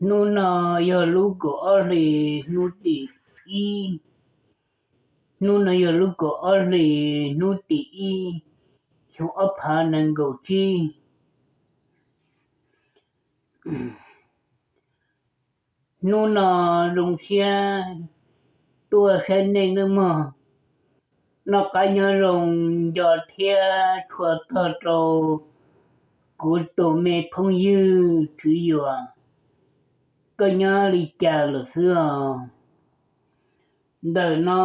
Hnub no yog lub kaum ob hlis hnub tim ib, hnub no yog lub kaum ob hlis hnub tim ib, xyoo ob phav nees nkaum tsib. Hnub no zoo siab tuaj saib nej nawb mog. Noj qab nyob zoo nco thiab tshua txog rau kuv tus me phooj ywg Tswv Yuam, koj nyob li cas lawm xwb os? Ntawm no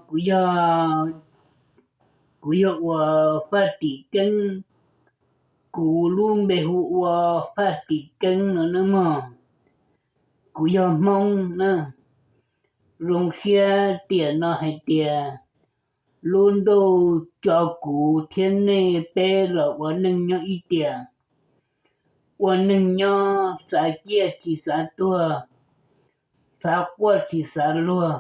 kuv yog, kuv yog ua Faj Tim Keeb, kuv lub npe hu ua Faj Tim Keeb no nawb mog. Kuv yog Hmoob na. Zoo siab tiam no hais tias lub ntuj tso kuv thiab nej peb los ua neej nyob ib tiam, ua neej nyob xav ciaj tsis xav tuag, xav quaj tsis xav luag.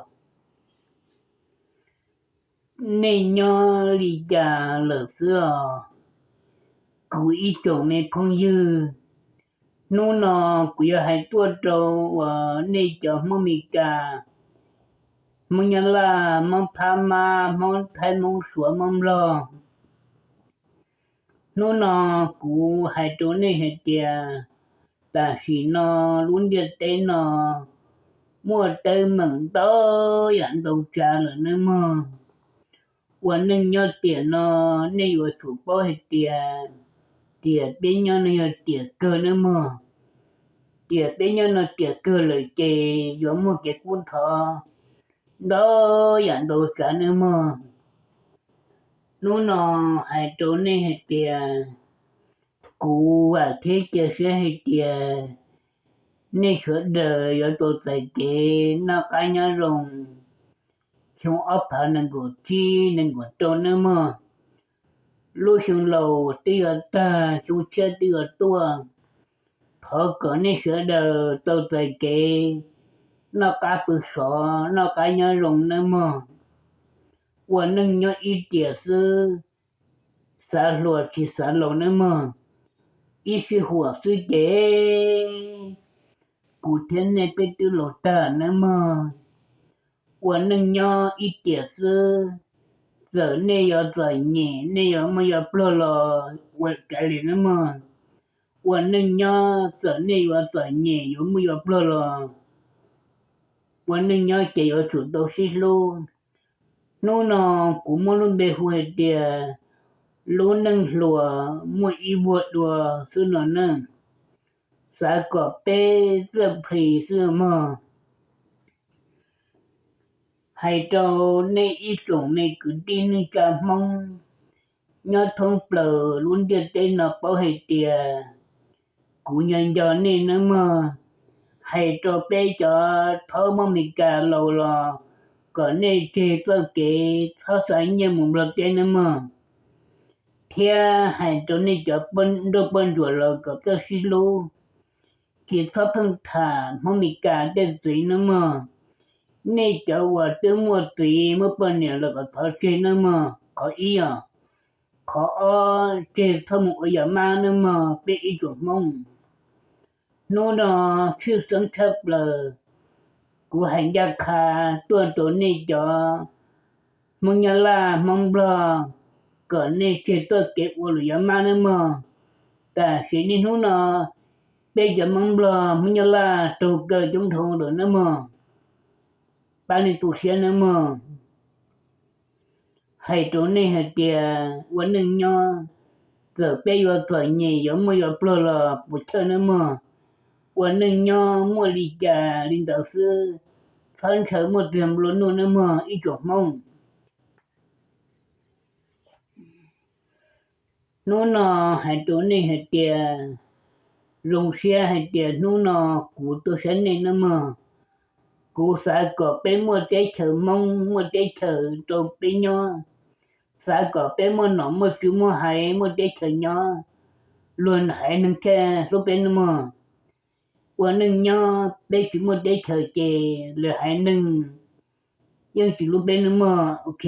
Nej nyob li cas lawm xwb os, kuv ib tsoom me phooj ywg? Hnub no kuv yuav hais tuaj rau uas nej cov Hmoob Mes Kas, Hmoob Nyab Laj, Hmoob Phab Mab, Hmoob Thaib, Hmoob Suav, Hmoob Nplog. Hnub no kuv hais rau nej hais tias tam sim no lub ntiaj teb no muaj teeb meem ntau yam ntau tsav lawm nawb mog. Ua neej nyob tiam no nej yuav tsum paub hais tias, tiam peb nyob no yog tiam kawg nawb mog. Tiam peb nyob no tiam kawg lawm ces yuav muaj kev kub ntxhov ntau yam ntau tsav nawb mog. Hnub no hais rau nej hais tias, kuv vam thiab cia siab hais tias nej sawv daws yuav tau txais kev noj qab nyob zoo xyoo ob phav nees nkaum tsib nees nkaum rau nawb mog. Lub xyoo laus twb yuav tag, xyoo tshiab twb yuav tuaj. Thov kom nej sawv daws tau txais kev noj qab pw sov, noj qab nyob zoo nawb mog. Ua neej nyob ib tiam xwb, xav hluas tsis xav laus nawb mog. Ib sij huam xwb ces kuv thiab nej peb twb laus tag nawb mog. Ua neej nyob ib tiam xwb, txawm nej yuav txom nyem, nej yuav muaj yuav pluag los ua kav liam nawb mog. Ua neej nyob txawm nej yuav txom nyem yuav muaj yuav pluag los ua neej nyob ces yuav tsum tau sib hlub. Hnub no kuv muab lub npe hu hais tias lub neej hluas muaj ib vuag dua xwb no nawb. Xav kom peb txawj plhis xwb mog. Hais rau nej ib tsoom me kwv tij neej tsa Hmoob nyob thoob plaws lub ntiaj teb no paub hais tias kuv nco nco nej nawb mog. Hais rau peb cov thaub Hmoob Mes Kas laus los kom nej tseg txoj kev txhob xa nyiaj mus Nplog teb nawb mog. Thiab hais rau nej cov nrauj poj ntsuam los kom txawj sib hlub, tsis txhob pheej tham Hmoob Mes Kas tej txiv nawb mog. Nej cov uas twb muaj txiv muaj poj niam los kom thov tseg nawb mog. Qhov ib os. Qhov ob, tseg txhob mus ua yam mab nawb mog peb ib tsoom Hmoob. Hnub no tshwj xeeb tshaj plaws, kuv hais ncaj qha tuaj rau nej cov Hmoob Nyab Laj Hmoob Nplog kom nej tseg txoj kev ua luam yam mab nawb mog. Tam sim niaj hnub no peb cov Hmoob Nplog Hmoob Nyab Laj raug kaw coob dhau lawm nawb mog. Pab nej tu siab nawb mog. Hais rau nej hais tias ua neej nyob, txawm peb yuav txom nyem yuav muaj yuav pluag los puas chawj nawb mog. Ua neej nyob muaj li cas li ntawd xwb, txhob ntshaw muaj txiag nplua nuj nawb mog ib tsoom Hmoob. Hnub no hais rau nej hais tias, zoo siab hais tias hnub no kuv tuaj saib nej nawb mog. Kuv xav kom peb muaj teb chaws Hmoob, muaj teb chaws rau peb nyob. Xav kom peb muaj nom muaj tswv muaj haiv, muaj teb chaws nyob, luag haiv neeg thiaj hlub peb nawb mog. Ua neej nyob peb tsis muaj teb chaws ces lwm haiv neeg yeej tsis hlub peb nawb mog. Ok,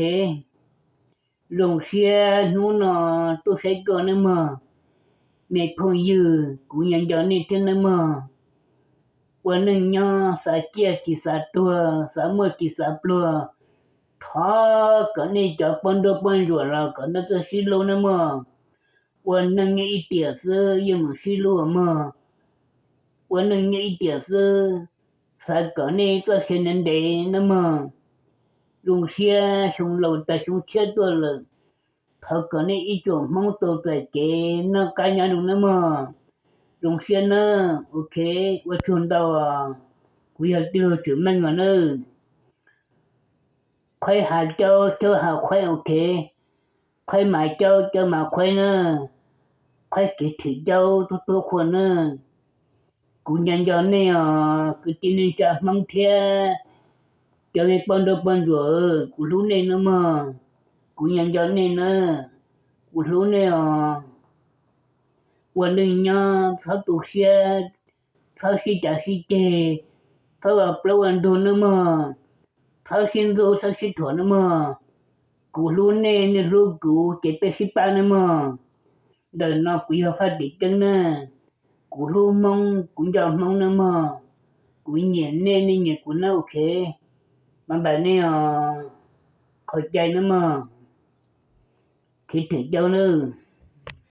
zoo siab hnub no tuaj saib koj nawb mog. Me phooj ywg, kuv nco nco nej thiab nawb mog. Ua neej nyob xav ciaj tsis xav tuag, xav muaj tsis xav pluag. Thov kom nej cov poj nrauj poj ntsuam los kom nej txawj sib hlub nawb mog. Ua neej nyob ib tiam xwb yeej mus sib hlub mog. Ua neej nyob ib tiam xwb, xav kom nej txoj sia ntev ntev nawb mog. Zoo siab xyoo laus tas xyoo tshiab tuaj lawm, thov kom nej ib tsoom Hmoob tau txais kev noj qab nyob zoo nawb mog. Zoo siab nawb, ok, ua tsaug ntau. Kuv yog tij laug Tswm Meej os nawb. Qhuaib hav caub, caub hav qhuaib, ok. Qhuaib mas caub, caub mas qhuaib na. Qhuaib kev thwm caub tub tub qhua na. Kuv nco nco nej os kwv tij neej tsa Hmoob thiab cov poj nrauj poj ntsuam, kuv hlub nej nawb mog. Kuv nco nco nej na, kuv hlub nej os. Ua neej nyob txhob tu siab, txhob sib cav sib ceg, txhob ua plaub ua ntug nawb mog. Txhob sib ntxub txhob sib thuam nawb mog. Kuv hlub nej, nej hlub kuv ces peb sib pab nawb mog. Ntawm no kuv yog Faj Tim Ceeb na. Kuv hlub Hmoob, kuv nco Hmoob nawb mog. Kuv nyiam nej, nej nyiam kuv nawb, ok. Mas npam nej os, qhov cai nawb mog. Kev thwm caub nawb.